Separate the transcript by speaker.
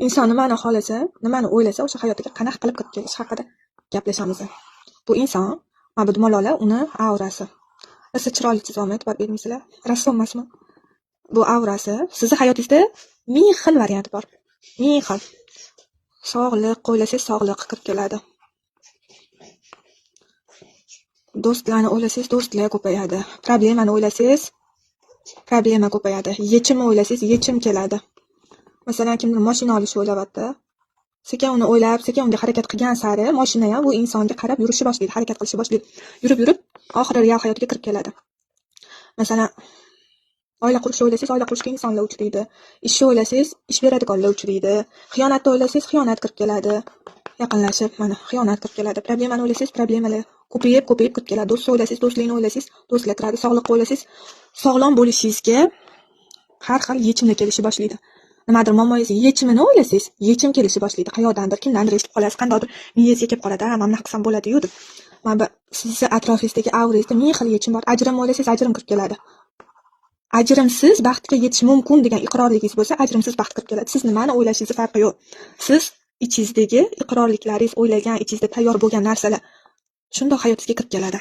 Speaker 1: Inson nimani xohlasa, nimani o'ylasa, o'sha hayotiga qanaqa qilib kirib kelishi haqida gaplashamiz. Bu inson, mana bu dumaloqlar uni aurasi. Rosa chiroyli chizolmay e'tibor bermaysizlar. Rassom emasmi? Bu aurasi. Sizni hayotingizda ming xil variant bor. Ming xil. Sog'liq o'ylasangiz, sog'liq kirib keladi. Do'stlarni o'ylasangiz, do'stlar ko'payadi. Problemani o'ylasangiz, problema ko'payadi. Yechimni o'ylasangiz, yechim keladi. Masalan, kimdir mashina olishni o'ylayapti. Sekin uni o'ylab, sekin unga harakat qilgan sari mashina ham bu insonga qarab yurishni boshlaydi, harakat qilishni boshlaydi. Yurib-yurib, oxiri real hayotiga kirib keladi. Masalan, oila qurishni o'ylasangiz, oila qurishga insonlar uchraydi. Ishni o'ylasangiz, ish beradiganlar uchraydi. Xiyonatni o'ylasangiz, xiyonat kirib keladi. Yaqinlashib, mana xiyonat kirib keladi. Problemani o'ylasangiz, problemalar ko'payib, ko'payib kirib keladi. Do'stni o'ylasangiz, do'stlikni o'ylasangiz, do'stlar kiradi. Sog'liqni o'ylasangiz, sog'lom bo'lishingizga har xil yechimlar kelishni boshlaydi. Nimadir muammoingizni yechimini o'ylasangiz, yechim kelishni boshlaydi. Qayoqdandir, kimdandir eshitib qolasiz, qandaydir miyangizga kelib qoladi, ha, mana bunaqa qilsam bo'ladi-yu deb. Mana bu sizni atrofingizdagi aurangizda ming xil yechim bor. Ajrim o'ylasangiz, ajrim kirib keladi. Ajrimsiz baxtga yetish mumkin degan iqrorligingiz bo'lsa, ajrimsiz baxt kirib keladi. Siz nimani o'ylashingizni farqi yo'q. Siz ichingizdagi iqrorliklaringiz, o'ylagan, ichingizda tayyor bo'lgan narsalar shundoq hayotingizga kirib keladi.